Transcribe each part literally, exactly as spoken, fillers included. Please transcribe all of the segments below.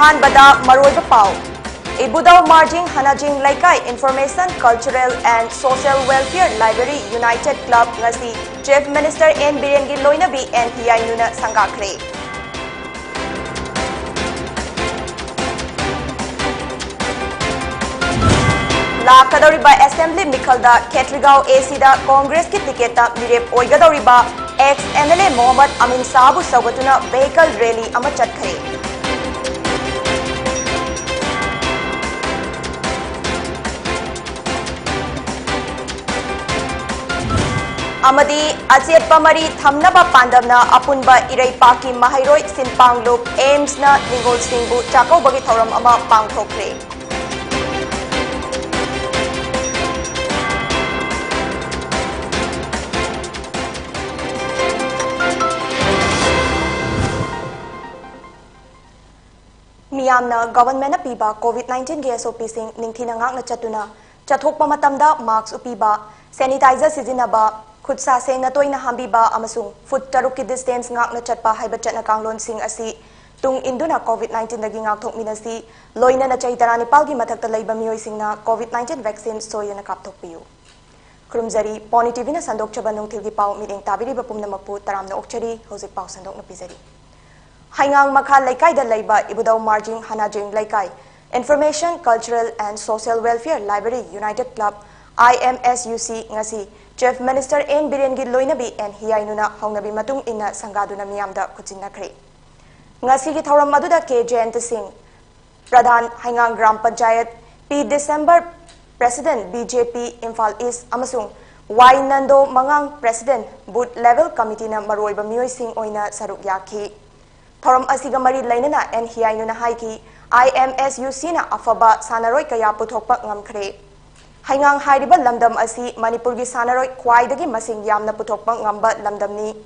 ꯑꯍꯥꯟꯕꯗ ꯃꯔꯨꯑꯣꯏꯕ ꯄꯥꯎ꯫ ꯏꯕꯨꯙꯧ ꯃꯥꯔꯖꯤꯡ ꯍꯅꯥꯖꯤꯡ ꯂꯩꯀꯥꯏ Information, Cultural and Social Welfare Library United Club ꯉꯁꯤ Chief Minister ꯑꯦꯟ ꯕꯤꯔꯦꯟꯒꯤ ꯂꯣꯏꯅꯕꯤ ꯑꯦꯟ ꯍꯤꯌꯥꯏꯅꯨꯅ ꯁꯪꯒꯥꯈ꯭ꯔꯦ꯫ ꯂꯥꯛꯀꯗꯧꯔꯤꯕ assembly ꯃꯤꯈꯜꯗ ꯈꯦꯇ꯭ꯔꯤꯒꯥꯎ A Cꯗ Congressꯀꯤ ticketꯇ ꯃꯤꯔꯦꯞ ꯑꯣꯏꯒꯗꯧꯔꯤꯕ ex MLA Mohammad ꯑꯃꯤꯟ ꯁꯥꯍꯕꯨ ꯁꯧꯒꯠꯇꯨꯅ vehicle rally ꯑꯃ ꯆꯠꯈ꯭ꯔꯦ꯫ ꯑꯃꯗꯤ ꯑꯆꯦꯠꯄ ꯃꯔꯤ ꯊꯝꯅꯕ ꯄꯥꯟꯗꯝꯅ ꯑꯄꯨꯟꯕ ꯏꯔꯩꯄꯥꯛꯀꯤ ꯃꯍꯩꯔꯣꯏ ꯁꯤꯟꯄꯥꯡꯂꯨꯞ AIIMSꯅ ꯅꯤꯡꯉꯣꯜꯁꯤꯡꯕꯨ ꯆꯥꯛꯀꯧꯕꯒꯤ ꯊꯧꯔꯝ ꯑꯃ ꯄꯥꯡꯊꯣꯛꯈ꯭ꯔꯦ꯫ ꯃꯤꯌꯥꯝꯅ governmentꯅ ꯄꯤꯕ COVID nineteenꯒꯤ SOPꯁꯤꯡ ꯅꯤꯡꯊꯤꯅ ꯉꯥꯛꯅ ꯆꯠꯇꯨꯅ, ꯆꯠꯊꯣꯛꯄ ꯃꯇꯝꯗ mask ꯎꯞꯄꯤꯕ, sanitizer ꯁꯤꯖꯤꯟꯅꯕ, ꯈꯨꯠ ꯁꯥ ꯁꯦꯡꯅ ꯇꯣꯏꯅ ꯍꯥꯝꯕꯤꯕ ꯑꯃꯁꯨꯡ foot ꯇꯔꯨꯛꯀꯤ distance ꯉꯥꯛꯅ ꯆꯠꯄ ꯍꯥꯏꯕ ꯆꯠꯅ ꯀꯥꯡꯂꯣꯟꯁꯤꯡ ꯑꯁꯤ ꯇꯨꯡ ꯏꯟꯗꯨꯅ COVID nineteenꯗꯒꯤ ꯉꯥꯛꯊꯣꯛꯃꯤꯟꯅꯁꯤ꯫ ꯂꯣꯏꯅꯅ ꯆꯍꯤ ꯇꯔꯥꯅꯤꯄꯥꯜꯒꯤ ꯃꯊꯛꯇ ꯂꯩꯕ ꯃꯤꯑꯣꯏꯁꯤꯡꯅ COVID nineteen vaccine ꯁꯣꯏꯗꯅ ꯀꯥꯞꯊꯣꯛꯄꯤꯌꯨ꯫ ꯈꯨꯔꯨꯝꯖꯔꯤ, ꯄꯣꯅꯤ TVꯅ ꯁꯟꯗꯣꯛꯆꯕ ꯅꯨꯡꯊꯤꯜꯒꯤ ꯄꯥꯎ ꯃꯤꯠꯌꯦꯡ ꯇꯥꯕꯤꯔꯤꯕ ꯄꯨꯝꯅꯃꯛꯄꯨ ꯇꯔꯥꯝꯅ ꯑꯣꯛꯆꯔꯤ꯫ ꯍꯧꯖꯤꯛ ꯄꯥꯎ ꯁꯟꯗꯣꯛꯅ ꯄꯤꯖꯔꯤ꯫ ꯍꯩꯉꯥꯡ ꯃꯈꯥ ꯂꯩꯀꯥꯏꯗ ꯂꯩꯕ ꯏꯕꯨꯙꯧ ꯃꯥꯔꯖꯤꯡ ꯍꯅꯥꯖꯤꯡ ꯂꯩꯀꯥꯏ Information, Cultural and Social Welfare Library United Club, IMSUC, ꯉꯁꯤ Chief Minister ꯑꯦꯟ ꯕꯤꯔꯦꯟꯒꯤ ꯂꯣꯏꯅꯕꯤ ꯑꯦꯟ ꯍꯤꯌꯥꯏꯅꯨꯅ ꯍꯧꯅꯕꯤ ꯃꯇꯨꯡ ꯏꯟꯅ ꯁꯪꯒꯥꯗꯨꯅ ꯃꯤꯌꯥꯝꯗ ꯈꯨꯠꯁꯤꯟꯅꯈ꯭ꯔꯦ꯫ ꯉꯁꯤꯒꯤ ꯊꯧꯔꯝ ꯑꯗꯨꯗ ꯀꯦ ꯖꯌꯟꯇ ꯁꯤꯡ, ꯄ꯭ꯔꯙꯥꯟ ꯍꯩꯉꯥꯡ gram panchayat, P December, President BJP Imphal East, ꯑꯃꯁꯨꯡ ꯋꯥꯏ ꯅꯟꯗꯣ ꯃꯉꯥꯡ, President Booth Level Committeeꯅ ꯃꯔꯨꯑꯣꯏꯕ ꯃꯤꯑꯣꯏꯁꯤꯡ ꯑꯣꯏꯅ ꯁꯔꯨꯛ ꯌꯥꯈꯤ꯫ ꯊꯧꯔꯝ ꯑꯁꯤꯒ ꯃꯔꯤ ꯂꯩꯅꯅ ꯑꯦꯟ ꯍꯤꯌꯥꯏꯅꯨꯅ ꯍꯥꯏꯈꯤ, IMSUCꯅ ꯑꯐꯕ ꯁꯥꯟꯅꯔꯣꯏ ꯀꯌꯥ ꯄꯨꯊꯣꯛꯄ ꯉꯝꯈ꯭ꯔꯦ꯫ ꯍꯩꯉꯥꯡ ꯍꯥꯏꯔꯤꯕ ꯂꯝꯗꯝ ꯑꯁꯤ ꯃꯅꯤꯄꯨꯔꯒꯤ ꯁꯥꯟꯅꯔꯣꯏ ꯈ꯭ꯋꯥꯏꯗꯒꯤ ꯃꯁꯤꯡ ꯌꯥꯝꯅ ꯄꯨꯊꯣꯛꯄ ꯉꯝꯕ ꯂꯝꯗꯝꯅꯤ꯫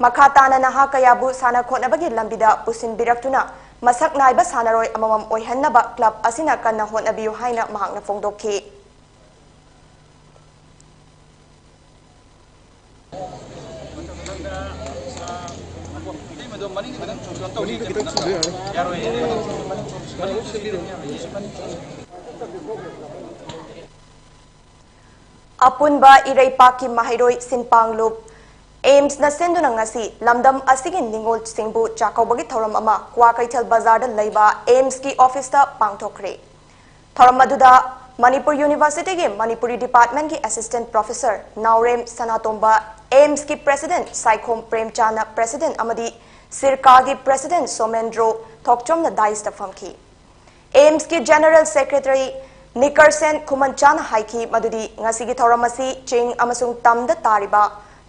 ꯃꯈꯥ ꯇꯥꯅ ꯅꯍꯥ ꯀꯌꯥꯕꯨ ꯁꯥꯟꯅ ꯈꯣꯠꯅꯕꯒꯤ ꯂꯝꯕꯤꯗ ꯄꯨꯁꯤꯟꯕꯤꯔꯛꯇꯨꯅ ꯃꯁꯛ ꯅꯥꯏꯕ ꯁꯥꯟꯅꯔꯣꯏ ꯑꯃꯃꯝ ꯑꯣꯏꯍꯟꯅꯕ club ꯑꯁꯤꯅ ꯀꯟꯅ ꯍꯣꯠꯅꯕꯤꯌꯨ ꯍꯥꯏꯅ ꯃꯍꯥꯛꯅ ꯐꯣꯡꯗꯣꯛꯈꯤ꯫ ꯑꯗꯣ ꯃꯅꯤꯡꯗ ꯈꯤꯇꯪ ꯀꯩꯅꯣ ꯇꯧꯒꯦ, ꯌꯥꯔꯣꯏꯌꯦ꯫ ꯑꯄꯨꯟꯕ ꯏꯔꯩꯄꯥꯛꯀꯤ ꯃꯍꯩꯔꯣꯏ ꯁꯤꯟꯄꯥꯡꯂꯨꯞ ꯑꯦꯝꯁꯅ ꯁꯤꯟꯗꯨꯅ ꯉꯁꯤ ꯂꯝꯗꯝ ꯑꯁꯤꯒꯤ ꯅꯤꯉꯣꯜꯁꯤꯡꯕꯨ ꯆꯥꯛꯀꯧꯕꯒꯤ ꯊꯧꯔꯝ ꯑꯃ ꯀ꯭ꯋꯥꯀꯩꯊꯦꯜ ꯕꯖꯥꯔꯗ ꯂꯩꯕ ꯑꯦꯝꯁꯀꯤ ꯑꯣꯐꯤꯁꯇ ꯄꯥꯡꯊꯣꯛꯈ꯭ꯔꯦ꯫ ꯊꯧꯔꯝ ꯑꯗꯨꯗ ꯃꯅꯤꯄꯨꯔ ꯌꯨꯅꯤꯚꯔꯁꯤꯇꯤꯒꯤ ꯃꯅꯤꯄꯨꯔꯤ ꯗꯤꯄꯥꯔꯠꯃꯦꯟꯒꯤ ꯑꯦꯁꯤꯁꯇꯦꯟꯠ ꯄ꯭ꯔꯣꯐꯦꯁꯔ ꯅꯥꯎꯔꯦꯝ ꯁꯅꯥꯇꯣꯝꯕ, ꯑꯦꯝꯁꯀꯤ ꯄ꯭ꯔꯦꯁꯤꯗꯦꯟꯠ ꯁꯥꯏꯈꯣꯝ ꯄ꯭ꯔꯦꯝꯆꯥꯟꯅ ꯄ꯭ꯔꯦꯁꯤꯗꯦꯟꯠ ꯑꯃꯗꯤ ꯁꯤꯔꯀꯥꯒꯤ ꯄ꯭ꯔꯦꯁꯤꯗꯦꯟꯠ ꯁꯣꯃꯦꯟꯗ꯭ꯔꯣ ꯊꯣꯛꯆꯣꯝꯅ ꯗꯥꯏꯁꯇ ꯐꯝꯈꯤ꯫ ꯑꯦꯝꯁꯀꯤ ꯖꯦꯅꯔꯦꯜ ꯁꯦꯀ꯭ꯔꯦꯇꯔꯤ ꯅꯤꯀꯔꯁꯦꯟ ꯈꯨꯃꯟꯆꯥꯅ ꯍꯥꯏꯈꯤ ꯃꯗꯨꯗꯤ ꯉꯁꯤꯒꯤ ꯊꯧꯔꯝ ꯑꯁꯤ ꯆꯤꯡ ꯑꯃꯁꯨꯡ ꯇꯝꯗ ꯇꯥꯔꯤꯕ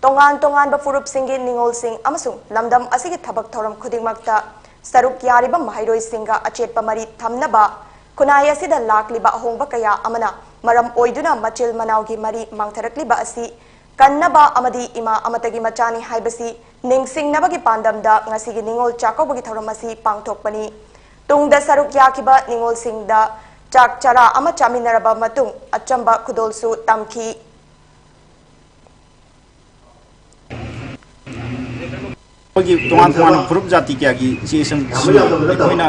ꯇꯣꯉꯥꯟ ꯇꯣꯉꯥꯟꯕ ꯐꯨꯔꯨꯞꯁꯤꯡꯒꯤ ꯅꯤꯉꯣꯜꯁꯤꯡ ꯑꯃꯁꯨꯡ ꯂꯝꯗꯝ ꯑꯁꯤꯒꯤ ꯊꯕꯛ ꯊꯧꯔꯝ ꯈꯨꯗꯤꯡꯃꯛꯇ ꯁꯔꯨꯛ ꯌꯥꯔꯤꯕ ꯃꯍꯩꯔꯣꯏꯁꯤꯡꯒ ꯑꯆꯦꯠꯄ ꯃꯔꯤ ꯊꯝꯅꯕ ꯈꯨꯟꯅꯥꯏ ꯑꯁꯤꯗ ꯂꯥꯛꯂꯤꯕ ꯑꯍꯣꯡꯕ ꯀꯌꯥ ꯑꯃꯅ ꯃꯔꯝ ꯑꯣꯏꯗꯨꯅ ꯃꯆꯤꯜ ꯃꯅꯥꯎꯒꯤ ꯃꯔꯤ ꯃꯥꯡꯊꯔꯛꯂꯤꯕ ꯑꯁꯤ ꯀꯟꯅꯕ ꯑꯃꯗꯤ ꯏꯃꯥ ꯑꯃꯠꯇꯒꯤ ꯃꯆꯥꯅꯤ ꯍꯥꯏꯕꯁꯤ ꯅꯤꯡꯁꯤꯡꯅꯕꯒꯤ ꯄꯥꯟꯗꯝꯗ ꯉꯁꯤꯒꯤ ꯅꯤꯉꯣꯜ ꯆꯥꯛꯀꯧꯕꯒꯤ ꯊꯧꯔꯝ ꯑꯁꯤ ꯄꯥꯡꯊꯣꯛꯄꯅꯤ꯫ ꯇꯨꯡꯗ ꯁꯔꯨꯛ ꯌꯥꯈꯤꯕ ꯅꯤꯉꯣꯜꯁꯤꯡꯗ ꯆꯥꯛ ꯆꯔꯥ ꯑꯃ ꯆꯥꯃꯤꯟꯅꯔꯕ ꯃꯇꯨꯡ ꯑꯆꯝꯕ ꯈꯨꯗꯣꯜꯁꯨ ꯇꯝꯈꯤ꯫ ꯑꯩꯈꯣꯏꯒꯤ ꯇꯣꯉꯥꯟ ꯇꯣꯉꯥꯟꯕ ꯐꯨꯔꯨꯞ ꯖꯥꯇꯤ ꯀꯌꯥꯒꯤ ꯏꯆꯦ ꯏꯆꯟꯁꯤꯡ ꯑꯩꯈꯣꯏꯅ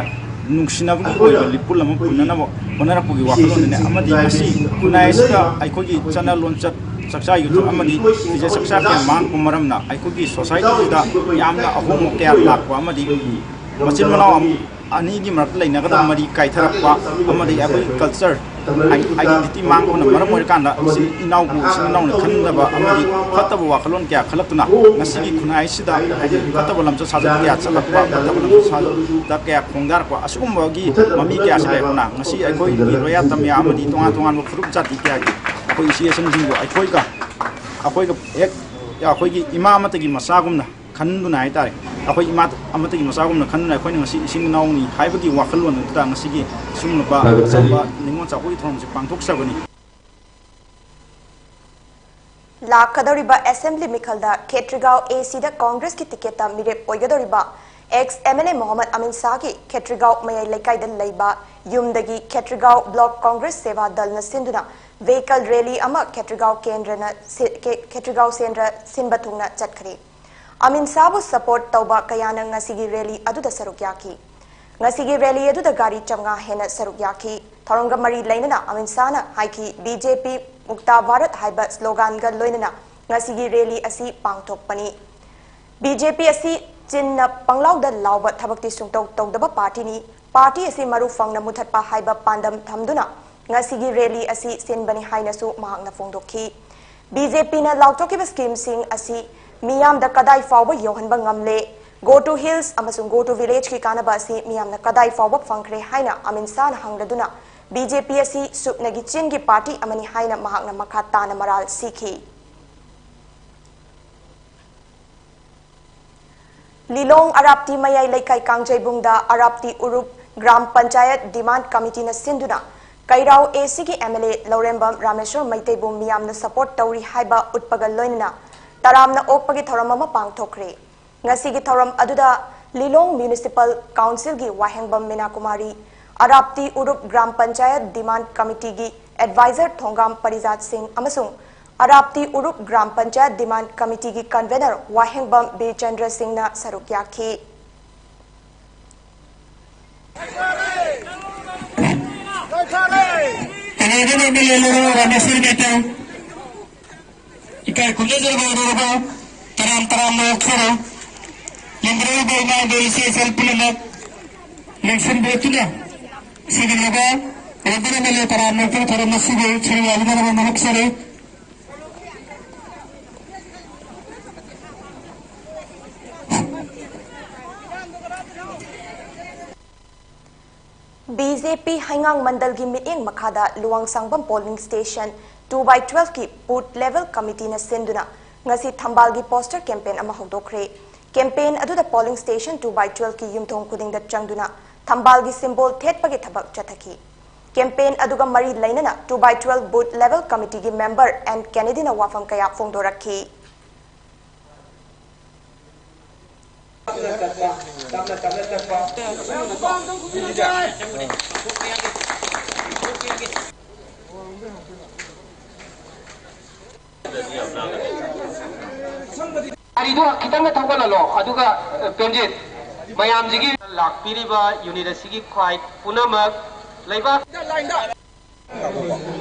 ꯅꯨꯡꯁꯤꯅꯕꯒꯤ ꯑꯣꯏꯕ ꯂꯤꯄꯨꯟ ꯑꯃ ꯄꯨꯟꯅꯅꯕ ꯍꯣꯠꯅꯔꯛꯄꯒꯤ ꯋꯥꯈꯜꯂꯣꯟꯗꯨꯅꯤ꯫ ꯑꯃꯗꯤ ꯉꯁꯤ ꯈꯨꯟꯅꯥꯏ ꯑꯁꯤꯗ ꯑꯩꯈꯣꯏꯒꯤ ꯆꯠꯅ ꯂꯣꯟꯆꯠ, ꯆꯥꯛꯆꯥ ꯌꯨꯊꯛ ꯑꯃꯗꯤ ꯐꯤꯖꯦꯠ ꯆꯥꯛꯆꯥ ꯀꯌꯥ ꯃꯥꯡꯉꯛꯄ ꯃꯔꯝꯅ ꯑꯩꯈꯣꯏꯒꯤ ꯁꯣꯁꯥꯏꯇꯤꯁꯤꯗ ꯌꯥꯝꯅ ꯑꯍꯣꯡꯕ ꯀꯌꯥ ꯂꯥꯛꯄ ꯑꯃꯗꯤ ꯃꯆꯤꯟ ꯃꯅꯥꯎ ꯑꯃ ꯑꯅꯤꯒꯤ ꯃꯔꯛꯇ ꯂꯩꯅꯒꯗꯕ ꯃꯔꯤ ꯀꯥꯏꯊꯔꯛꯄ ꯑꯃꯗꯤ ꯑꯩꯈꯣꯏꯒꯤ ꯀꯜꯆꯔ, ꯑꯥꯏ-, ꯑꯥꯏꯗꯦꯟꯇꯤꯇꯤ ꯃꯥꯡꯕꯅ ꯃꯔꯝ ꯑꯣꯏꯔꯀꯥꯟꯗ ꯏꯆꯤꯜ ꯏꯅꯥꯎꯕꯨ ꯏꯆꯤꯜ ꯏꯅꯥꯎꯅ ꯈꯟꯗꯕ ꯑꯃꯗꯤ ꯐꯠꯇꯕ ꯋꯥꯈꯜꯂꯣꯟ ꯀꯌꯥ ꯈꯜꯂꯛꯇꯨꯅ ꯉꯁꯤꯒꯤ ꯈꯨꯟꯅꯥꯏꯁꯤꯗ ꯍꯥꯏꯗꯤ ꯐꯠꯇꯕ ꯂꯝꯆꯠ ꯁꯥꯖꯠ ꯀꯌꯥ ꯆꯠꯂꯛꯄ, ꯐꯠꯇꯕ ꯂꯝꯆꯠ ꯁꯥꯖꯠꯇ ꯀꯌꯥ ꯈꯣꯡꯗꯥꯔꯛꯄ ꯑꯁꯤꯒꯨꯝꯕꯒꯤ ꯃꯃꯤ ꯀꯌꯥꯁꯤ ꯂꯩꯔꯛꯄꯅ ꯉꯁꯤ ꯑꯩꯈꯣꯏ ꯔꯣꯌꯥ ꯇꯝꯌꯥ ꯑꯃꯗꯤ ꯇꯣꯉꯥꯟ ꯇꯣꯉꯥꯟꯕ ꯐꯨꯔꯨꯞ ꯖꯥꯇꯤ ꯀꯌꯥꯒꯤ ꯑꯩꯈꯣꯏ ꯏꯆꯦ ꯏꯆꯟꯁꯤꯡꯕꯨ ꯑꯩꯈꯣꯏꯒ, ꯑꯩꯈꯣꯏꯒ ꯍꯦꯛ ꯑꯩꯈꯣꯏꯒꯤ ꯏꯃꯥ ꯑꯃꯠꯇꯒꯤ ꯃꯆꯥꯒꯨꯝꯅ ꯈꯟꯗꯨꯅ ꯍꯥꯏꯇꯥꯔꯦ, ꯑꯩꯈꯣꯏ ꯏꯃꯥ ꯑꯃꯠꯇꯒꯤ ꯃꯆꯥꯒꯨꯝꯅ ꯈꯟꯗꯨꯅ ꯑꯩꯈꯣꯏꯅ ꯉꯁꯤ ꯏꯆꯤꯟ ꯏꯅꯥꯎꯅꯤ ꯍꯥꯏꯕꯒꯤ ꯋꯥꯈꯜꯂꯣꯟ ꯑꯗꯨꯗ ꯉꯁꯤꯒꯤ ꯑꯁꯤꯒꯨꯝꯂꯕ ꯑꯆꯧꯕ ꯅꯤꯉꯣꯜ ꯆꯥꯛꯀꯧꯕꯒꯤ ꯊꯧꯔꯝꯁꯤ ꯄꯥꯡꯊꯣꯛꯆꯕꯅꯤ꯫ ꯂꯥꯛꯀꯗꯧꯔꯤꯕ ꯑꯦꯁꯦꯝꯕ꯭ꯂꯤ ꯃꯤꯈꯜꯗ ꯈꯦꯇ꯭ꯔꯤꯒꯥꯎ ꯑꯦ ꯁꯤꯗ ꯀꯣꯡꯒ꯭ꯔꯦꯁꯀꯤ ꯇꯤꯀꯦꯠꯇ ꯃꯤꯔꯦꯞ ꯑꯣꯏꯒꯗꯧꯔꯤꯕ ex M L A Mohammad Amin ꯁꯥꯍꯒꯤ ꯈꯦꯇ꯭ꯔꯤꯒꯥꯎ ꯃꯌꯥꯏ ꯂꯩꯀꯥꯏꯗ ꯂꯩꯕ ꯌꯨꯝꯗꯒꯤ ꯈꯦꯇ꯭ꯔꯤꯒꯥꯎ ꯕ꯭ꯂꯣꯛ ꯀꯣꯡꯒ꯭ꯔꯦꯁ ꯁꯦꯕꯥ ꯗꯜꯅ ꯁꯤꯟꯗꯨꯅ ꯚꯦꯍꯤꯀꯜ ꯔꯦꯂꯤ ꯑꯃ ꯈꯦꯇ꯭ꯔꯤꯒꯥꯎ ꯀꯦꯟꯗ꯭ꯔꯅ ꯁꯤ-, ꯀꯦ-, ꯈꯦꯇ꯭ꯔꯤꯒꯥꯎ ꯁꯦꯟꯗ꯭ꯔ ꯁꯤꯟꯕ ꯊꯨꯡꯅ ꯆꯠꯈ꯭ꯔꯦ꯫ ꯑꯃꯤꯟ ꯁꯥꯍꯕꯨ support ꯇꯧꯕ ꯀꯌꯥꯅ ꯉꯁꯤꯒꯤ rally ꯑꯗꯨꯗ ꯁꯔꯨꯛ ꯌꯥꯈꯤ꯫ ꯉꯁꯤꯒꯤ rally ꯑꯗꯨꯗ ꯒꯥꯔꯤ ꯆꯥꯝꯃꯉꯥ ꯍꯦꯟꯅ ꯁꯔꯨꯛ ꯌꯥꯈꯤ꯫ ꯊꯧꯔꯝꯒ ꯃꯔꯤ ꯂꯩꯅꯅ ꯑꯃꯤꯟ ꯁꯥꯍꯅ ꯍꯥꯏꯈꯤ, B J P Mukta Bharat ꯍꯥꯏꯕ sloganꯒ ꯂꯣꯏꯅꯅ ꯉꯁꯤꯒꯤ rally ꯑꯁꯤ ꯄꯥꯡꯊꯣꯛꯄꯅꯤ꯫ B J P ꯑꯁꯤ ꯆꯤꯟꯅ ꯄꯪꯂꯥꯎꯗ ꯂꯥꯎꯕ ꯊꯕꯛꯇꯤ ꯁꯨꯡꯇꯧ ꯇꯧꯗꯕ partyꯅꯤ꯫ Party ꯑꯁꯤ ꯃꯔꯨ ꯐꯪꯅ ꯃꯨꯊꯠꯄ ꯍꯥꯏꯕ ꯄꯥꯟꯗꯝ ꯊꯝꯗꯨꯅ ꯉꯁꯤꯒꯤ rally ꯑꯁꯤ ꯁꯤꯟꯕꯅꯤ ꯍꯥꯏꯅꯁꯨ ꯃꯍꯥꯛꯅ ꯐꯣꯡꯗꯣꯛꯈꯤ꯫ B J Pꯅ ꯂꯥꯎꯊꯣꯛꯈꯤꯕ schemeꯁꯤꯡ ꯑꯁꯤ ꯃꯤꯌꯥꯝꯗ ꯀꯗꯥꯏ ꯐꯥꯎꯕ ꯌꯧꯍꯟꯕ ꯉꯝꯂꯦ, Go to Hills ꯑꯃꯁꯨꯡ Go to Villageꯀꯤ ꯀꯥꯟꯅꯕ ꯑꯁꯤ ꯃꯤꯌꯥꯝꯅ ꯀꯗꯥꯏ ꯐꯥꯎꯕ ꯐꯪꯈ꯭ꯔꯦ ꯍꯥꯏꯅ ꯑꯃꯤꯟ ꯁꯥꯍꯅ ꯍꯪꯂꯗꯨꯅ, B J P ꯑꯁꯤ ꯁꯨꯞꯅꯒꯤ ꯆꯤꯟꯒꯤ party ꯑꯃꯅꯤ ꯍꯥꯏꯅ ꯃꯍꯥꯛꯅ ꯃꯈꯥ ꯇꯥꯅ ꯃꯔꯥꯜ ꯁꯤꯈꯤ꯫ ꯂꯤꯂꯣꯡ ꯑꯔꯥꯞꯇꯤ ꯃꯌꯥꯏ ꯂꯩꯀꯥꯏ ꯀꯥꯡꯖꯩꯕꯨꯡꯗ ꯑꯔꯥꯞꯇꯤ ꯎꯔꯨꯞ ꯒ꯭ꯔꯥꯝ ꯄꯟꯆꯥꯌꯠ demand committeeꯅ ꯁꯤꯟꯗꯨꯅ ꯀꯩꯔꯥꯎ A Cꯒꯤ M L A ꯂꯧꯔꯦꯝꯕꯝ ꯔꯥꯃꯦꯁꯣꯔ ꯃꯩꯇꯩꯕꯨ ꯃꯤꯌꯥꯝꯅ support ꯇꯧꯔꯤ ꯍꯥꯏꯕ ꯎꯠꯄꯒ ꯂꯣꯏꯅꯅ ꯇꯔꯥꯝꯅ ꯑꯣꯛꯄꯒꯤ ꯊꯧꯔꯝ ꯑꯃ ꯄꯥꯡꯊꯣꯛꯈ꯭ꯔꯦ꯫ ꯉꯁꯤꯒꯤ ꯊꯧꯔꯝ ꯑꯗꯨꯗ ꯂꯤꯂꯣꯡ Municipal Councilꯒꯤ ꯋꯥꯍꯦꯡꯕꯝ ꯃꯤꯅꯥ ꯀꯨꯃꯥꯔꯤ, ꯑꯔꯥꯞꯇꯤ ꯎꯔꯨꯞ ꯒ꯭ꯔꯥꯝ ꯄꯟꯆꯥꯌꯠ demand committeeꯒꯤ advisor ꯊꯣꯡꯒꯥꯝ ꯄꯔꯤꯖꯥꯠ ꯁꯤꯡ ꯑꯃꯁꯨꯡ ꯑꯔꯥꯞꯇꯤ ꯎꯔꯨꯞ ꯒ꯭ꯔꯥꯝ ꯄꯟꯆꯥꯌꯠ demand committeeꯒꯤ convener ꯋꯥꯍꯦꯡꯕꯝ ꯕꯤꯔꯆꯟꯗ꯭ꯔ ꯁꯤꯡꯅ ꯁꯔꯨꯛ ꯌꯥꯈꯤ꯫ ꯀꯩꯅꯣꯗ ꯑꯦꯝ ꯑꯦꯜ ꯑꯦ ꯂꯧꯔꯣ ꯔꯥꯃꯦꯁꯣꯔ ꯃꯩꯇꯩ꯫ ꯏꯀꯥꯏ ꯈꯨꯝꯅꯖꯔꯕ ꯂꯧꯔꯕ ꯇꯔꯥꯝ ꯇꯔꯥꯝꯅ ꯑꯣꯛꯆꯔꯤ꯫ ꯂꯦꯡꯗ꯭ꯔꯤꯕ ꯏꯃꯥ ꯏꯕꯦꯟ ꯏꯆꯦ ꯏꯆꯜ ꯄꯨꯝꯅꯃꯛ ꯂꯦꯡꯁꯤꯟꯕꯤꯔꯛꯇꯨꯅ ꯁꯤꯒꯤꯜꯂꯒ ꯔꯦꯡꯗꯔ ꯑꯦꯝ ꯑꯦꯜ ꯑꯦ ꯇꯔꯥꯝꯅ ꯑꯣꯛꯄꯒꯤ ꯊꯧꯔꯝ ꯑꯁꯤꯕꯨ ꯁꯔꯨꯛ ꯌꯥꯕꯤꯅꯅꯕ ꯉꯥꯡꯖꯔꯤ꯫ B J P ꯍꯩꯉꯥꯡ ꯃꯟꯗꯜꯒꯤ ꯃꯤꯠꯌꯦꯡ ꯃꯈꯥꯗ ꯂꯨꯋꯥꯡꯁꯥꯡꯕꯝ polling station two by twelveꯀꯤ booth level committeeꯅ ꯁꯤꯟꯗꯨꯅ ꯉꯁꯤ ꯊꯝꯕꯥꯜꯒꯤ poster campaign ꯑꯃ ꯍꯧꯗꯣꯛꯈ꯭ꯔꯦ꯫ Campaign ꯑꯗꯨꯗ polling station two by twelveꯀꯤ ꯌꯨꯝꯊꯣꯡ ꯈꯨꯗꯤꯡꯗ ꯆꯪꯗꯨꯅ ꯊꯝꯕꯥꯜꯒꯤ symbol ꯊꯦꯠꯄꯒꯤ ꯊꯕꯛ ꯆꯠꯊꯈꯤ꯫ Campaign ꯑꯗꯨꯒ ꯃꯔꯤ ꯂꯩꯅꯅ two by twelve booth level committeeꯒꯤ member N Kennedyꯅ ꯋꯥꯐꯝ ꯀꯌꯥ ꯐꯣꯡꯗꯣꯔꯛꯈꯤ꯫ ꯒꯥꯔꯤꯗꯣ ꯈꯤꯇꯪꯒ ꯊꯧꯒꯠꯍꯜꯂꯣ꯫ ꯑꯗꯨꯒ, ꯑ, ꯄꯦꯝꯖꯤꯠ, ꯃꯌꯥꯝꯁꯤꯒꯤ ꯂꯥꯛꯄꯤꯔꯤꯕ ꯌꯨꯅꯤꯠ ꯑꯁꯤꯒꯤ ꯈ꯭ꯋꯥꯏ ꯄꯨꯝꯅꯃꯛ ꯂꯩꯕꯥꯛ꯫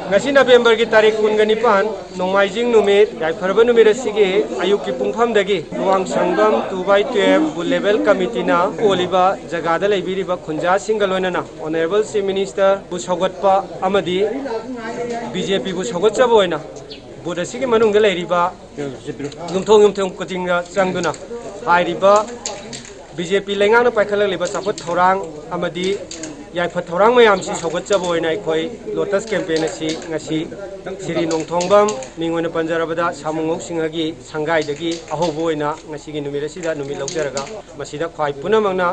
ꯉꯁꯤ ꯅꯕꯦꯝꯕꯔꯒꯤ ꯇꯥꯔꯤꯛ ꯀꯨꯟꯒ ꯅꯤꯄꯥꯟ, ꯅꯣꯡꯃꯥꯏꯖꯤꯡ ꯅꯨꯃꯤꯠ, ꯌꯥꯏꯐꯔꯕ ꯅꯨꯃꯤꯠ ꯑꯁꯤꯒꯤ ꯑꯌꯨꯛꯀꯤ ꯄꯨꯡꯐꯝꯗꯒꯤ ꯂꯨꯋꯥꯡꯁꯪꯕꯝ two by twelve booth level committeeꯅ ꯀꯣꯜꯂꯤꯕ ꯖꯒꯥꯗ ꯂꯩꯕꯤꯔꯤꯕ ꯈꯨꯟꯖꯥꯁꯤꯡꯒ ꯂꯣꯏꯅꯅ Honourable Chief Ministerꯕꯨ ꯁꯧꯒꯠꯄ ꯑꯃꯗꯤ BJPꯕꯨ ꯁꯧꯒꯠꯆꯕ ꯑꯣꯏꯅ booth ꯑꯁꯤꯒꯤ ꯃꯅꯨꯡꯗ ꯂꯩꯔꯤꯕ ꯌꯨꯝꯊꯣꯡ ꯌꯨꯝꯊꯣꯡ ꯈꯨꯗꯤꯡꯗ ꯆꯪꯗꯨꯅ ꯍꯥꯏꯔꯤꯕ BJP ꯂꯩꯉꯥꯛꯅ ꯄꯥꯏꯈꯠꯂꯛꯂꯤꯕ ꯆꯥꯎꯈꯠ ꯊꯧꯔꯥꯡ ꯑꯃꯗꯤ ꯌꯥꯏꯐ ꯊꯧꯔꯥꯡ ꯃꯌꯥꯝꯁꯤ ꯁꯧꯒꯠꯆꯕ ꯑꯣꯏꯅ ꯑꯩꯈꯣꯏ Lotus Campaign ꯑꯁꯤ ꯉꯁꯤ ꯁꯤꯔꯤ ꯅꯣꯡꯊꯣꯡꯕꯝ, ꯃꯤꯡ ꯑꯣꯏꯅ ꯄꯟꯖꯔꯕꯗ ꯁꯥꯃꯨꯉꯧ ꯁꯤꯡꯍꯒꯤ ꯁꯪꯒꯥꯏꯗꯒꯤ ꯑꯍꯧꯕ ꯑꯣꯏꯅ ꯉꯁꯤꯒꯤ ꯅꯨꯃꯤꯠ ꯑꯁꯤꯗ ꯅꯨꯃꯤꯠ ꯂꯧꯖꯔꯒ, ꯃꯁꯤꯗ ꯈ꯭ꯋꯥꯏ ꯄꯨꯝꯅꯃꯛꯅ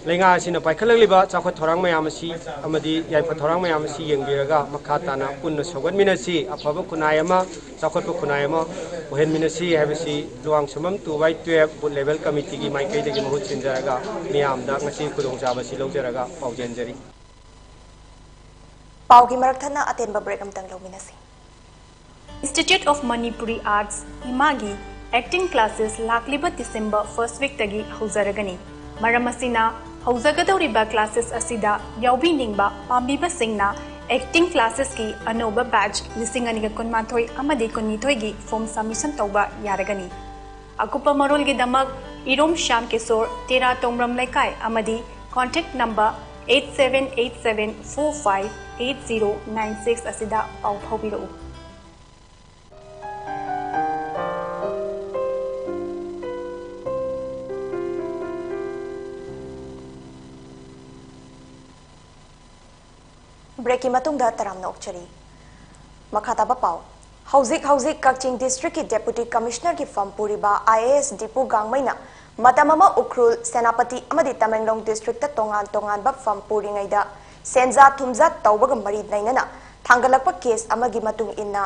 ꯂꯩꯉꯥꯛ ꯑꯁꯤꯅ ꯄꯥꯏꯈꯠꯂꯛꯂꯤꯕ ꯆꯥꯎꯈꯠ ꯊꯧꯔꯥꯡ ꯃꯌꯥꯝ ꯑꯁꯤ ꯑꯃꯗꯤ ꯌꯥꯏꯐ ꯊꯧꯔꯥꯡ ꯃꯌꯥꯝ ꯑꯁꯤ ꯌꯦꯡꯕꯤꯔꯒ ꯃꯈꯥ ꯇꯥꯅ ꯄꯨꯟꯅ ꯁꯧꯒꯠꯃꯤꯟꯅꯁꯤ, ꯑꯐꯕ ꯈꯨꯟꯅꯥꯏ ꯑꯃ, ꯆꯥꯎꯈꯠꯄ ꯈꯨꯟꯅꯥꯏ ꯑꯃ ꯑꯣꯏꯍꯟꯃꯤꯟꯅꯁꯤ ꯍꯥꯏꯕꯁꯤ ꯂꯨꯋꯥꯡꯁꯪꯕꯝ two by twelve booth level committeeꯒꯤ ꯃꯥꯏꯀꯩꯗꯒꯤ ꯃꯍꯨꯠ ꯁꯤꯟꯖꯔꯒ ꯃꯤꯌꯥꯝꯗ ꯉꯁꯤ ꯈꯨꯗꯣꯡꯆꯥꯕ ꯑꯁꯤ ꯂꯧꯖꯔꯒ ꯄꯥꯎꯖꯦꯟꯖꯔꯤ꯫ ꯄꯥꯎꯒꯤ ꯃꯔꯛ ꯊꯠꯅ ꯑꯇꯦꯟꯕ break ꯑꯃꯇꯪ ꯂꯧꯃꯤꯟꯅꯁꯤ꯫ Institute of Manipuri Arts, ꯏꯃꯥꯒꯤ acting classes ꯂꯥꯛꯂꯤꯕ December first weekꯇꯒꯤ ꯍꯧꯖꯔꯒꯅꯤ꯫ ꯃꯔꯝ ꯑꯁꯤꯅ, ꯍꯧꯖꯒꯗꯧꯔꯤꯕ classes ꯑꯁꯤꯗ ꯌꯥꯎꯕꯤꯅꯤꯡꯕ ꯄꯥꯝꯕꯤꯕꯁꯤꯡꯅ acting classesꯀꯤ ꯑꯅꯧꯕ batch ꯂꯤꯁꯤꯡ ꯑꯅꯤꯒ ꯀꯨꯟꯃꯥꯊꯣꯏ ꯑꯃꯗꯤ ꯀꯨꯟꯅꯤꯊꯣꯏꯒꯤ form submission ꯇꯧꯕ ꯌꯥꯔꯒꯅꯤ꯫ ꯑꯀꯨꯞꯄ ꯃꯔꯣꯜꯒꯤꯗꯃꯛ ꯏꯔꯣꯝ ꯁ꯭ꯌꯥꯝ ꯀꯤꯁꯣꯔ, ꯇꯦꯔꯥ ꯇꯣꯡꯕ꯭ꯔꯝ ꯂꯩꯀꯥꯏ ꯑꯃꯗꯤ contact number eight seven eight seven four five eight zero nine six ꯑꯁꯤꯗ ꯄꯥꯎ ꯐꯥꯎꯕꯤꯔꯛꯎ꯫ Breakꯀꯤ ꯃꯇꯨꯡꯗ ꯇꯔꯥꯝꯅ ꯑꯣꯛꯆꯔꯤ꯫ ꯃꯈꯥ ꯇꯥꯕ ꯄꯥꯎ꯫ ꯍꯧꯖꯤꯛ ꯍꯧꯖꯤꯛ ꯀꯛꯆꯤꯡ districtꯀꯤ Deputy Commissionerꯒꯤ ꯐꯝ ꯄꯨꯔꯤꯕ IAS ꯗꯤꯄꯨ ꯒꯥꯡꯃꯩꯅ ꯃꯇꯝ ꯑꯃ ꯎꯈ꯭ꯔꯨꯜ, ꯁꯦꯅꯥꯄꯇꯤ ꯑꯃꯗꯤ ꯇꯃꯦꯡꯂꯣꯡ districtꯇ ꯇꯣꯉꯥꯟ ꯇꯣꯉꯥꯟꯕ ꯐꯝ ꯄꯨꯔꯤꯉꯩꯗ ꯁꯦꯟꯖꯥ ꯊꯨꯝꯖꯥ ꯇꯧꯕꯒ ꯃꯔꯤ ꯂꯩꯅꯅ ꯊꯥꯡꯒꯠꯂꯛꯄ case ꯑꯃꯒꯤ ꯃꯇꯨꯡ ꯏꯟꯅ,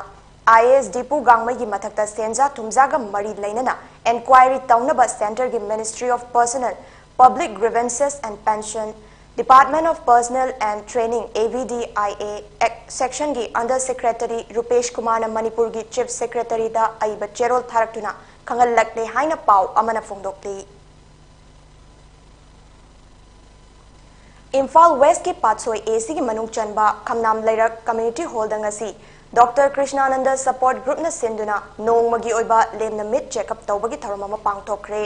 IAS ꯗꯤꯄꯨ ꯒꯥꯡꯃꯩꯒꯤ ꯃꯊꯛꯇ ꯁꯦꯟꯖꯥ ꯊꯨꯝꯖꯥꯒ ꯃꯔꯤ ꯂꯩꯅꯅ enquiry ꯇꯧꯅꯕ Centreꯒꯤ Ministry of Personnel, Public Grievances and Pension, Department of Personnel and Training, AVDIA Act sectionꯒꯤ Under Secretary ꯔꯨꯄꯦꯁ ꯀꯨꯃꯥꯔꯅ ꯃꯅꯤꯄꯨꯔꯒꯤ Chief Secretaryꯗ ꯑꯏꯕ ꯆꯦꯔꯣꯜ ꯊꯥꯔꯛꯇꯨꯅ ꯈꯪꯍꯜꯂꯛꯂꯦ ꯍꯥꯏꯅ ꯄꯥꯎ ꯑꯃꯅ ꯐꯣꯡꯗꯣꯛꯂꯤ꯫ ꯏꯝꯐꯥꯜ ꯋꯦꯁꯀꯤ ꯄꯥꯠꯁꯣꯏ ꯑꯦ ꯁꯤꯒꯤ ꯃꯅꯨꯡ ꯆꯟꯕ ꯈꯝꯅꯥꯝ ꯂꯩꯔꯛ ꯀꯝꯃ꯭ꯌꯨꯅꯤꯇꯤ ꯍꯣꯜꯗ ꯉꯁꯤ ꯗꯣꯛꯇꯔ ꯀ꯭ꯔꯤꯁꯅꯥꯅꯟꯗ ꯁꯄꯣꯔꯠ ꯒ꯭ꯔꯨꯞꯅ ꯁꯤꯟꯗꯨꯅ ꯅꯣꯡꯃꯒꯤ ꯑꯣꯏꯕ ꯂꯦꯝꯅ ꯃꯤꯠ ꯆꯦꯛꯑꯞ ꯇꯧꯕꯒꯤ ꯊꯧꯔꯝ ꯑꯃ ꯄꯥꯡꯊꯣꯛꯈ꯭ꯔꯦ꯫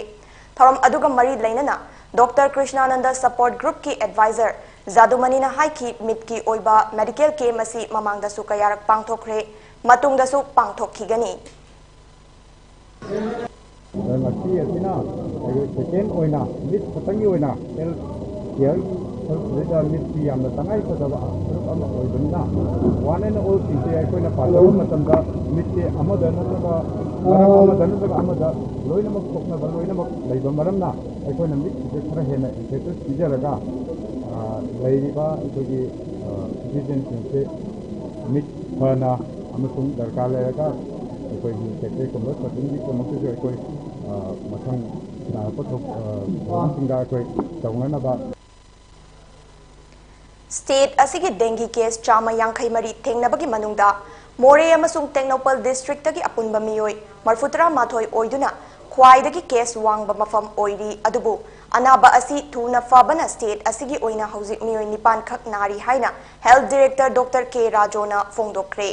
ꯊꯧꯔꯝ ꯑꯗꯨꯒ ꯃꯔꯤ ꯂꯩꯅꯅ ꯗꯣꯛꯇꯔ ꯀ꯭ꯔꯤꯁꯅꯥꯅꯟꯗ ꯁꯄꯣꯔꯠ ꯒ꯭ꯔꯨꯞꯀꯤ ꯑꯦꯗꯚꯥꯏꯖꯔ ꯖꯥꯗꯨꯃꯅꯤꯅ ꯍꯥꯏꯈꯤ, ꯃꯤꯠꯀꯤ ꯑꯣꯏꯕ ꯃꯦꯗꯤꯀꯦꯜ ꯀꯦꯝꯞ ꯑꯁꯤ ꯃꯃꯥꯡꯗꯁꯨ ꯀꯌꯥꯔꯛ ꯄꯥꯡꯊꯣꯛꯈ꯭ꯔꯦ, ꯃꯇꯨꯡꯗꯁꯨ ꯄꯥꯡꯊꯣꯛꯈꯤꯒꯅꯤ꯫ ꯑꯗ ꯉꯁꯤ ꯑꯁꯤꯅ ꯑꯩꯈꯣꯏ ꯁꯦꯀꯦꯟ ꯑꯣꯏꯅ ꯃꯤꯠ ꯈꯛꯇꯪꯒꯤ ꯑꯣꯏꯅ ꯍꯦꯜꯊ ꯀꯤꯌꯔꯒꯤ ꯁꯔꯨꯛꯁꯤꯗꯩꯗ ꯃꯤꯠꯁꯤ ꯌꯥꯝꯅ ꯇꯉꯥꯏ ꯐꯗꯕ ꯁꯔꯨꯛ ꯑꯃ ꯑꯣꯏꯕꯅꯤꯅ, ꯋꯥꯟ ꯑꯦꯟ ꯑꯣꯜꯁꯤꯡꯁꯦ ꯑꯩꯈꯣꯏꯅ ꯄꯥꯖꯕ ꯃꯇꯝꯗ ꯃꯤꯠꯁꯦ ꯑꯃꯗ ꯅꯠꯇ꯭ꯔꯒ ꯃꯔꯝ ꯑꯃꯗ ꯅꯠꯇ꯭ꯔꯒ ꯑꯃꯗ ꯂꯣꯏꯅꯃꯛ ꯁꯣꯛꯅꯕ ꯂꯣꯏꯅꯃꯛ ꯂꯩꯕ ꯃꯔꯝꯅ, ꯑꯩꯈꯣꯏꯅ ꯃꯤꯠꯁꯤꯡꯁꯦ ꯈꯔ ꯍꯦꯟꯅ ꯏꯝꯐꯦꯁꯤꯁ ꯄꯤꯖꯔꯒ, ꯑ, ꯂꯩꯔꯤꯕ ꯑꯩꯈꯣꯏꯒꯤ, ꯑ, ꯁꯤꯇꯤꯖꯦꯟꯁꯤꯡꯁꯦ ꯃꯤꯠ ꯐꯅ ꯑꯃꯁꯨꯡ ꯗꯔꯀꯥꯔ ꯂꯩꯔꯒ ꯑꯩꯈꯣꯏꯒꯤ ꯀꯦꯇꯔꯦꯛꯀꯨꯝꯕ ꯁꯔꯖꯔꯤꯒꯤꯗꯃꯛꯇꯁꯨ ꯑꯩꯈꯣꯏ, ꯑ, ꯃꯊꯪ ꯅꯥꯔꯛꯄ ꯊꯧ-, ꯑ, ꯊꯧꯔꯝꯁꯤꯡꯗ ꯑꯩꯈꯣꯏ ꯇꯧꯅꯅꯕ꯫ ꯁ꯭ꯇꯦꯠ ꯑꯁꯤꯒꯤ ꯗꯦꯡꯒꯤ ꯀꯦꯁ ꯆꯥꯝꯃ ꯌꯥꯡꯈꯩ ꯃꯔꯤ ꯊꯦꯡꯅꯕꯒꯤ ꯃꯅꯨꯡꯗ ꯃꯣꯔꯦ ꯑꯃꯁꯨꯡ ꯇꯦꯡꯅꯧꯄꯜ ꯗꯤꯁꯇ꯭ꯔꯤꯛꯇꯒꯤ ꯑꯄꯨꯟꯕ ꯃꯤꯑꯣꯏ ꯃꯔꯤꯐꯨꯇꯔꯥ ꯃꯥꯊꯣꯏ ꯑꯣꯏꯗꯨꯅ ꯈ꯭ꯋꯥꯏꯗꯒꯤ ꯀꯦꯁ ꯋꯥꯡꯕ ꯃꯐꯝ ꯑꯣꯏꯔꯤ꯫ ꯑꯗꯨꯕꯨ ꯑꯅꯥꯕ ꯑꯁꯤ ꯊꯨꯅ ꯐꯕꯅ ꯁ꯭ꯇꯦꯠ ꯑꯁꯤꯒꯤ ꯑꯣꯏꯅ ꯍꯧꯖꯤꯛ ꯃꯤꯑꯣꯏ ꯅꯤꯄꯥꯟ ꯈꯛ ꯅꯥꯔꯤ ꯍꯥꯏꯅ ꯍꯦꯜꯊ ꯗꯤꯔꯦꯛꯇꯔ ꯗꯣꯛꯇꯔ ꯀꯦ ꯔꯥꯖꯣꯅ ꯐꯣꯡꯗꯣꯛꯈ꯭ꯔꯦ꯫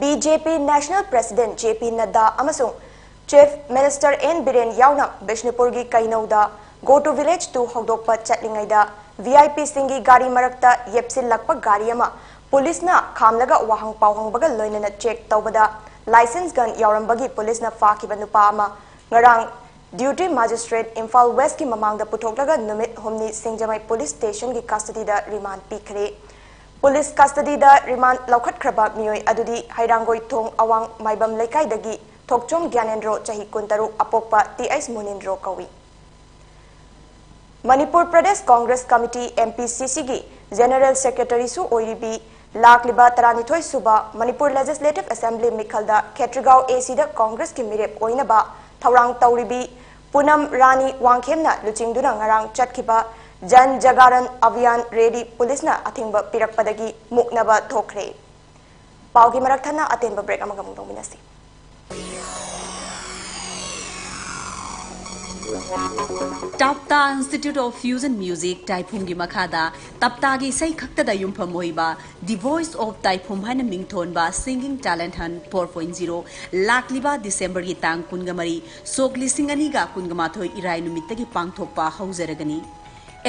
ꯕꯤ ꯖꯦ ꯄꯤ ꯅꯦꯁꯅꯦꯜ ꯄ꯭ꯔꯦꯁꯤꯗꯦꯟꯠ ꯖꯦ ꯄꯤ ꯅꯗ꯭ꯗꯥ ꯑꯃꯁꯨꯡ ꯆꯤꯐ ꯃꯤꯅꯤꯁꯇꯔ ꯑꯦꯟ ꯕꯤꯔꯦꯟ ꯌꯥꯎꯅ ꯕꯤꯁꯅꯨꯄꯨꯔꯒꯤ ꯀꯩꯅꯧꯗ Go to Village two ꯍꯧꯗꯣꯛꯄ ꯆꯠꯂꯤꯉꯩꯗ, ꯚꯤ ꯑꯥꯏ ꯄꯤꯁꯤꯡꯒꯤ ꯒꯥꯔꯤ ꯃꯔꯛꯇ ꯌꯦꯞꯁꯤꯜꯂꯛꯄ ꯒꯥꯔꯤ ꯑꯃ ꯄꯨꯂꯤꯁꯅ ꯈꯥꯝꯂꯒ ꯋꯥꯍꯪ ꯄꯥꯎꯍꯪꯕꯒ ꯂꯣꯏꯅꯅ ꯆꯦꯛ ꯇꯧꯕꯗ, ꯂꯥꯏꯁꯦꯟꯁ ꯒꯟ ꯌꯥꯎꯔꯝꯕꯒꯤ ꯄꯨꯂꯤꯁꯅ ꯐꯥꯈꯤꯕ ꯅꯨꯄꯥ ꯑꯃ ꯉꯔꯥꯡ ꯗ꯭ꯌꯨꯇꯤ ꯃꯦꯖꯤꯁꯇ꯭ꯔꯦꯠ ꯏꯝꯐꯥꯜ ꯋꯦꯁꯀꯤ ꯃꯃꯥꯡꯗ ꯄꯨꯊꯣꯛꯂꯒ ꯅꯨꯃꯤꯠ ꯍꯨꯝꯅꯤ ꯁꯤꯡꯖꯃꯩ ꯄꯨꯂꯤꯁ ꯁ꯭ꯇꯦꯁꯟꯒꯤ ꯀꯁꯇꯗꯤꯗ ꯔꯤꯃꯥꯟꯗ ꯄꯤꯈ꯭ꯔꯦ꯫ ꯄꯨꯂꯤꯁ ꯀꯁꯇꯗꯤꯗ ꯔꯤꯃꯥꯟꯗ ꯂꯧꯈꯠꯈ꯭ꯔꯕ ꯃꯤꯑꯣꯏ ꯑꯗꯨꯗꯤ ꯍꯩꯔꯥꯡꯒꯣꯏ ꯊꯣꯡ ꯑꯋꯥꯡ ꯃꯥꯏꯕꯝ ꯂꯩꯀꯥꯏꯗꯒꯤ ꯊꯣꯛꯆꯣꯝ ꯒ꯭ꯌꯥꯅꯦꯟꯗ꯭ꯔꯣ, ꯆꯍꯤ ꯀꯨꯟꯇꯔꯨꯛ, ꯑꯄꯣꯛꯄ ꯇꯤ ꯑꯩꯆ ꯃꯨꯅꯤꯟꯗ꯭ꯔꯣ ꯀꯧꯏ꯫ Manipur Pradesh Congress committee, M P ꯁꯤ ꯁꯤꯒꯤ ꯖꯦꯅꯔꯦꯜ ꯁꯦꯀ꯭ꯔꯦꯇꯔꯤꯁꯨ ꯑꯣꯏꯔꯤꯕꯤ, ꯂꯥꯛꯂꯤꯕ ꯇꯔꯥꯅꯤꯊꯣꯏ ꯁꯨꯕ ꯃꯅꯤꯄꯨꯔ ꯂꯦꯖꯤꯁꯂꯦꯇꯤꯚ ꯑꯦꯁꯦꯝꯕ꯭ꯂꯤ ꯃꯤꯈꯜꯗ ꯈꯦꯇ꯭ꯔꯤꯒꯥꯎ ꯑꯦ ꯁꯤꯗ ꯀꯣꯡꯒ꯭ꯔꯦꯁꯀꯤ ꯃꯤꯔꯦꯞ ꯑꯣꯏꯅꯕ ꯊꯧꯔꯥꯡ ꯇꯧꯔꯤꯕꯤ ꯄꯨꯅꯝ ꯔꯥꯅꯤ ꯋꯥꯡꯈꯦꯝꯅ ꯂꯨꯆꯤꯡꯗꯨꯅ ꯉꯔꯥꯡ ꯆꯠꯈꯤꯕ ꯖꯟ ꯖꯒꯥꯔꯟ ꯑꯚꯤꯌꯥꯟ ꯔꯦꯂꯤ ꯄꯨꯂꯤꯁꯅ ꯑꯊꯤꯡꯕ ꯄꯤꯔꯛꯄꯗꯒꯤ ꯃꯨꯛꯅꯕ ꯊꯣꯛꯈ꯭ꯔꯦ꯫ ꯄꯥꯎꯒꯤ ꯃꯔꯛ ꯊꯠꯅ ꯑꯇꯦꯟꯕ break ꯑꯃꯒ ꯑꯃꯨꯛ ꯂꯧꯃꯤꯟꯅꯁꯤ꯫ ꯇꯥꯞꯇꯥ Institute of Fusion Music ꯇꯥꯏꯐꯨꯝꯒꯤ ꯃꯈꯥꯗ ꯇꯥꯞꯇꯥꯒꯤ ꯏꯁꯩ ꯈꯛꯇꯗ ꯌꯨꯝꯐꯝ ꯑꯣꯏꯕ The Voice of ꯇꯥꯏꯐꯨꯝ ꯍꯥꯏꯅ ꯃꯤꯡꯊꯣꯟꯕ Singing Talent Hunt four point zero ꯂꯥꯛꯂꯤꯕ ꯗꯤꯁꯦꯝꯕꯔꯒꯤ ꯇꯥꯡ ꯀꯨꯟꯃꯔꯤ ꯁꯣꯛ ꯂꯤꯁꯤꯡ ꯑꯅꯤꯒ ꯀꯨꯟꯃꯥꯊꯣꯏ ꯏꯔꯥꯏ ꯅꯨꯃꯤꯠꯇꯒꯤ ꯄꯥꯡꯊꯣꯛꯄ ꯍꯧꯖꯔꯒꯅꯤ꯫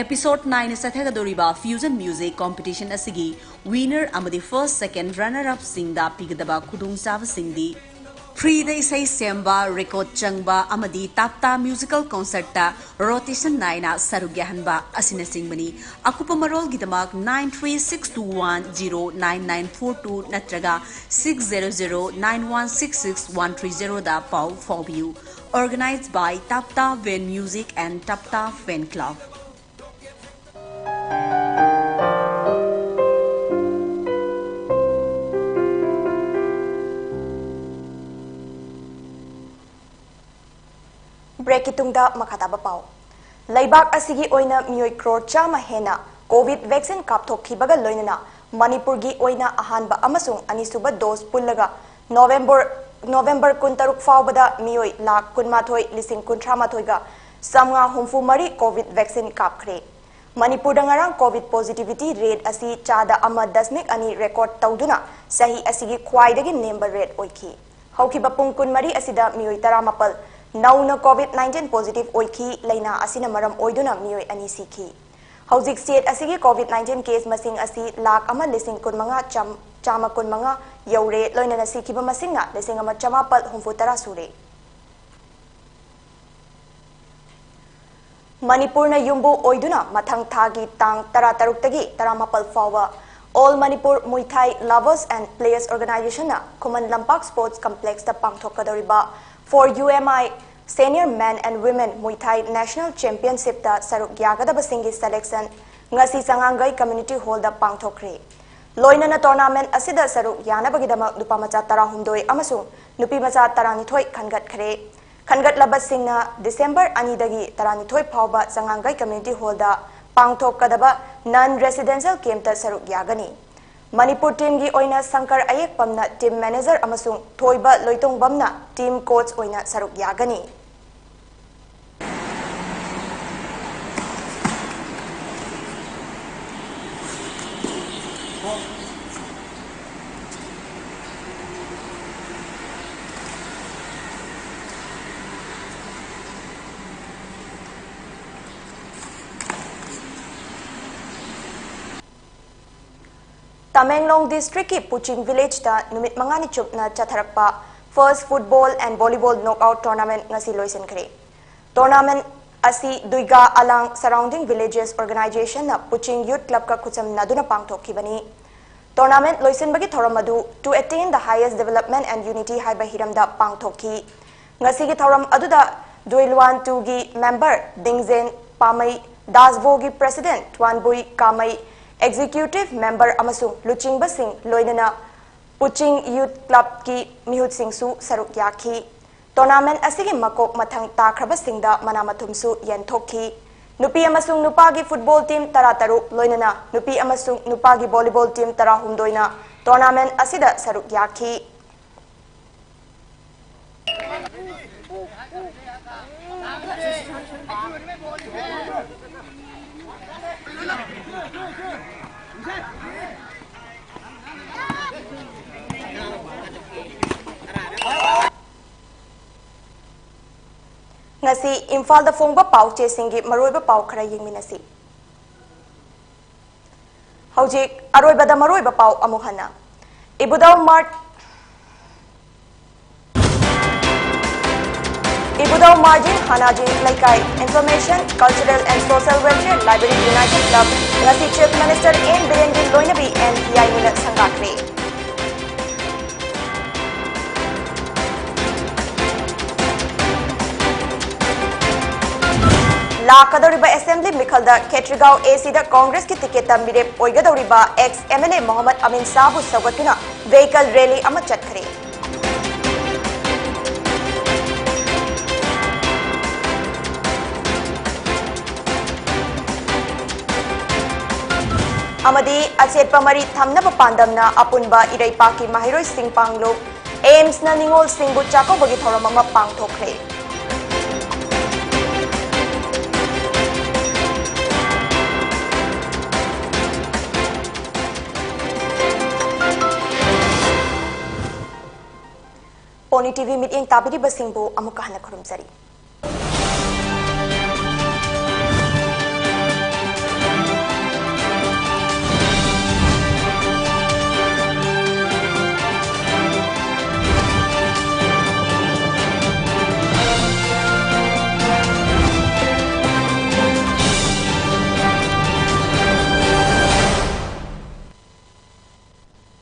Episode nine ꯆꯠꯊꯒꯗꯧꯔꯤꯕ Fusion Music Competition ꯑꯁꯤꯒꯤ winner ꯑꯃꯗꯤ first, second runner up ꯁꯤꯡꯗ ꯄꯤꯒꯗꯕ ꯈꯨꯗꯣꯡꯆꯥꯕꯁꯤꯡꯗꯤ: Free ꯗ ꯏꯁꯩ ꯁꯦꯝꯕ, record ꯆꯪꯕ ꯑꯃꯗꯤ ꯇꯥꯞꯇꯥ musical concert ꯇ rotation ꯅꯥꯏꯅ ꯁꯔꯨꯛ ꯌꯥꯍꯟꯕ ꯑꯁꯤꯅꯆꯤꯡꯕꯅꯤ꯫ ꯑꯀꯨꯞꯄ ꯃꯔꯣꯜꯒꯤꯗꯃꯛ nine three six two one zero nine nine four two ꯅꯠꯇ꯭ꯔꯒ six zero zero nine one six six one three zero ꯗ ꯄꯥꯎ ꯐꯥꯎꯕꯤꯌꯨ꯫ Organized by Tapta Van Music and Tapta Fan Club. Break ꯀꯤ ꯇꯨꯡꯗ ꯃꯈꯥ ꯇꯥꯕ ꯄꯥꯎ꯫ ꯂꯩꯕꯥꯛ ꯑꯁꯤꯒꯤ ꯑꯣꯏꯅ ꯃꯤꯑꯣꯏ ꯀ꯭ꯔꯣꯔ ꯆꯥꯝꯃ ꯍꯦꯟꯅ COVID vaccine ꯀꯥꯞꯊꯣꯛꯈꯤꯕꯒ ꯂꯣꯏꯅꯅ ꯃꯅꯤꯄꯨꯔꯒꯤ ꯑꯣꯏꯅ ꯑꯍꯥꯟꯕ ꯑꯃꯁꯨꯡ ꯑꯅꯤꯁꯨꯕ dose ꯄꯨꯜꯂꯒ ꯅꯣꯚꯦꯝꯕꯔ, ꯅꯣꯚꯦꯝꯕꯔ ꯀꯨꯟꯇꯔꯨꯛ ꯐꯥꯎꯕꯗ ꯃꯤꯑꯣꯏ ꯂꯥꯈ ꯀꯨꯟꯃꯥꯊꯣꯏ ꯂꯤꯁꯤꯡ ꯀꯨꯟꯊ꯭ꯔꯥ ꯃꯥꯊꯣꯏꯒ ꯆꯥꯝꯃꯉꯥ ꯍꯨꯝꯐꯨ ꯃꯔꯤ COVID vaccine ꯀꯥꯞꯈ꯭ꯔꯦ꯫ ꯃꯅꯤꯄꯨꯔꯗ ꯉꯔꯥꯡ COVID positivity rate ꯑꯁꯤ ꯆꯥꯗ ꯑꯃ ꯗꯁꯃꯤꯛ ꯑꯅꯤ record ꯇꯧꯗꯨꯅ ꯆꯍꯤ ꯑꯁꯤꯒꯤ ꯈ꯭ꯋꯥꯏꯗꯒꯤ ꯅꯦꯝꯕ rate ꯑꯣꯏꯈꯤ꯫ ꯍꯧꯈꯤꯕ ꯄꯨꯡ ꯀꯨꯟꯃꯔꯤ ꯑꯁꯤꯗ ꯃꯤꯑꯣꯏ ꯇꯔꯥꯃꯥꯄꯜ ꯅꯧꯅ COVID nineteen positive ꯑꯣꯏꯈꯤ꯫ ꯂꯥꯏꯅꯥ ꯑꯁꯤꯅ ꯃꯔꯝ ꯑꯣꯏꯗꯨꯅ ꯃꯤꯑꯣꯏ ꯑꯅꯤ ꯁꯤꯈꯤ꯫ ꯍꯧꯖꯤꯛ state ꯑꯁꯤꯒꯤ COVID nineteen case ꯃꯁꯤꯡ ꯑꯁꯤ ꯂꯥꯈ ꯑꯃ ꯂꯤꯁꯤꯡ ꯀꯨꯟꯃꯉꯥ ꯆꯥꯝ-, ꯆꯥꯝꯃ ꯀꯨꯟꯃꯉꯥ ꯌꯧꯔꯦ, ꯂꯣꯏꯅꯅ ꯁꯤꯈꯤꯕ ꯃꯁꯤꯡꯅ ꯂꯤꯁꯤꯡ ꯑꯃ ꯆꯥꯃꯥꯄꯜ ꯍꯨꯝꯐꯨ ꯇꯔꯥ ꯁꯨꯔꯦ꯫ ꯃꯅꯤꯄꯨꯔꯅ ꯌꯨꯝꯕꯨ ꯑꯣꯏꯗꯨꯅ ꯃꯊꯪ ꯊꯥꯒꯤ ꯇꯥꯡ ꯇꯔꯥꯇꯔꯨꯛꯇꯒꯤ ꯇꯔꯥꯃꯥꯄꯜ ꯐꯥꯎꯕ All Manipur Muay Thai Lovers and Players Organization ꯅ ꯈꯨꯃꯟ ꯂꯝꯄꯥꯛ Sports Complex ꯇ ꯄꯥꯡꯊꯣꯛꯀꯗꯧꯔꯤꯕ For U M I Senior Men and Women Muay Thai National Championship ꯇ ꯁꯔꯨꯛ ꯌꯥꯒꯗꯕꯁꯤꯡꯒꯤ selection ꯉꯁꯤ ꯆꯉꯥꯡꯒꯩ Community Hall ꯗ ꯄꯥꯡꯊꯣꯛꯈ꯭ꯔꯦ꯫ ꯂꯣꯏꯅꯅ tournament ꯑꯁꯤꯗ ꯁꯔꯨꯛ ꯌꯥꯅꯕꯒꯤꯗꯃꯛ ꯅꯨꯄꯥ ꯃꯆꯥ ꯇꯔꯥꯍꯨꯝꯗꯣꯏ ꯑꯃꯁꯨꯡ ꯅꯨꯄꯤ ꯃꯆꯥ ꯇꯔꯥꯅꯤꯊꯣꯏ ꯈꯟꯒꯠꯈ꯭ꯔꯦ꯫ ꯈꯟꯒꯠꯂꯕꯁꯤꯡꯅ ꯗꯤꯁꯦꯝꯕꯔ ꯑꯅꯤꯗꯒꯤ ꯇꯔꯥꯅꯤꯊꯣꯏ ꯐꯥꯎꯕ ꯆꯉꯥꯡꯒꯩ Community Hall ꯗ ꯄꯥꯡꯊꯣꯛꯀꯗꯕ non residential camp ꯇ ꯁꯔꯨꯛ ꯌꯥꯒꯅꯤ꯫ ꯃꯅꯤꯄꯨꯔ teamꯒꯤ ꯑꯣꯏꯅ ꯁꯪꯀꯔ ꯑꯌꯦꯛꯄꯝꯅ team manager ꯑꯃꯁꯨꯡ ꯊꯣꯏꯕ ꯂꯣꯏꯇꯣꯡꯕꯝꯅ team coach ꯑꯣꯏꯅ ꯁꯔꯨꯛ ꯌꯥꯒꯅꯤ꯫ ꯇꯃꯦꯡꯂꯣꯡ districtꯀꯤ ꯄꯨꯆꯤꯡ villageꯇ ꯅꯨꯃꯤꯠ ꯃꯉꯥꯅꯤ ꯆꯨꯞꯅ ꯆꯠꯊꯔꯛꯄ first football and volleyball knockout tournament ꯉꯁꯤ ꯂꯣꯏꯁꯤꯟꯈ꯭ꯔꯦ꯫ Tournament ꯑꯁꯤ ꯗꯨꯏꯒꯥ ꯑꯂꯥꯡ surrounding villages organizationꯅ ꯄꯨꯆꯤꯡ youth clubꯀ ꯈꯨꯠꯁꯝꯅꯗꯨꯅ ꯄꯥꯡꯊꯣꯛꯈꯤꯕꯅꯤ꯫ Tournament ꯂꯣꯏꯁꯤꯟꯕꯒꯤ ꯊꯧꯔꯝ ꯑꯗꯨ To Attain the Highest Development and Unity ꯍꯥꯏꯕ ꯍꯤꯔꯝꯗ ꯄꯥꯡꯊꯣꯛꯈꯤ꯫ ꯉꯁꯤꯒꯤ ꯊꯧꯔꯝ ꯑꯗꯨꯗ ꯗꯨꯏꯂꯨꯋꯥꯟ twoꯒꯤ member ꯗꯤꯡꯖꯦꯟ ꯄꯥꯃꯩ, ꯗꯥꯁꯕꯣꯒꯤ president ꯊ꯭ꯋꯥꯟꯕꯨꯏ ꯀꯥꯃꯩ, executive member ꯑꯃꯁꯨꯡ ꯂꯨꯆꯤꯡꯕꯁꯤꯡ ꯂꯣꯏꯅꯅ ꯄꯨꯆꯤꯡ youth clubꯀꯤ ꯃꯤꯍꯨꯠꯁꯤꯡꯁꯨ ꯁꯔꯨꯛ ꯌꯥꯈꯤ꯫ Tournament ꯑꯁꯤꯒꯤ ꯃꯀꯣꯛ ꯃꯊꯪ ꯇꯥꯈ꯭ꯔꯕꯁꯤꯡꯗ ꯃꯅꯥ ꯃꯊꯨꯝꯁꯨ ꯌꯦꯟꯊꯣꯛꯈꯤ꯫ ꯅꯨꯄꯤ ꯑꯃꯁꯨꯡ ꯅꯨꯄꯥꯒꯤ football team ꯇꯔꯥꯇꯔꯨꯛ ꯂꯣꯏꯅꯅ ꯅꯨꯄꯤ ꯑꯃꯁꯨꯡ ꯅꯨꯄꯥꯒꯤ volleyball team ꯇꯔꯥꯍꯨꯝꯗꯣꯏꯅ tournament ꯑꯁꯤꯗ ꯁꯔꯨꯛ ꯌꯥꯈꯤ꯫ ꯉꯁꯤ ꯏꯝꯐꯥꯜꯗ ꯐꯣꯡꯕ ꯄꯥꯎ ꯆꯦꯁꯤꯡꯒꯤ ꯃꯔꯨꯑꯣꯏꯕ ꯄꯥꯎ ꯈꯔ ꯌꯦꯡꯃꯤꯟꯅꯁꯤ꯫ ꯍꯧꯖꯤꯛ ꯑꯔꯣꯏꯕꯗ ꯃꯔꯨꯑꯣꯏꯕ ꯄꯥꯎ ꯑꯃꯨꯛ ꯍꯟꯅ꯫ ꯏꯕꯨꯙꯧ ꯃꯥꯔ-, ꯏꯕꯨꯙꯧ ꯃꯥꯔꯖꯤꯡ ꯍꯥꯅꯥꯖꯤꯡ ꯂꯩꯀꯥꯏ Information, Cultural and Social Welfare Library United Club ꯉꯁꯤ Chief Minister ꯑꯦꯟ ꯕꯤꯔꯦꯟꯒꯤ ꯂꯣꯏꯅꯕꯤ ꯑꯦꯟ ꯍꯤꯌꯥꯏꯅꯤꯅ ꯁꯪꯒꯥꯈ꯭ꯔꯦ꯫ ꯂꯥꯛꯀꯗꯧꯔꯤꯕ assembly ꯃꯤꯈꯜꯗ ꯈꯦꯇ꯭ꯔꯤꯒꯥꯎ ꯑꯦ ꯁꯤꯗ ꯀꯣꯡꯒ꯭ꯔꯦꯁꯀꯤ ticketꯇ ꯃꯤꯔꯦꯞ ꯑꯣꯏꯒꯗꯧꯔꯤꯕ ex M L A Mohammad ꯑꯃꯤꯟ ꯁꯥꯍꯕꯨ ꯁꯧꯒꯠꯇꯨꯅ vehicle rally ꯑꯃ ꯆꯠꯈ꯭ꯔꯦ꯫ ꯑꯃꯗꯤ ꯑꯆꯦꯠꯄ ꯃꯔꯤ ꯊꯝꯅꯕ ꯄꯥꯟꯗꯝꯅ ꯑꯄꯨꯟꯕ ꯏꯔꯩꯄꯥꯛꯀꯤ ꯃꯍꯩꯔꯣꯏꯁꯤꯡ ꯄꯥꯡꯂꯨꯞ ꯑꯦꯝꯁꯅ ꯅꯤꯉꯣꯜꯁꯤꯡꯕꯨ ꯆꯥꯛꯀꯧꯕꯒꯤ ꯊꯧꯔꯝ ꯑꯃ ꯄꯥꯡꯊꯣꯛꯈ꯭ꯔꯦ꯫ ꯄꯣꯅꯤ ꯇꯤꯚꯤ ꯃꯤꯠꯌꯦꯡ ꯇꯥꯕꯤꯔꯤꯕꯁꯤꯡꯕꯨ ꯑꯃꯨꯛꯀ ꯍꯟꯅ ꯈꯨꯔꯨꯝꯖꯔꯤ꯫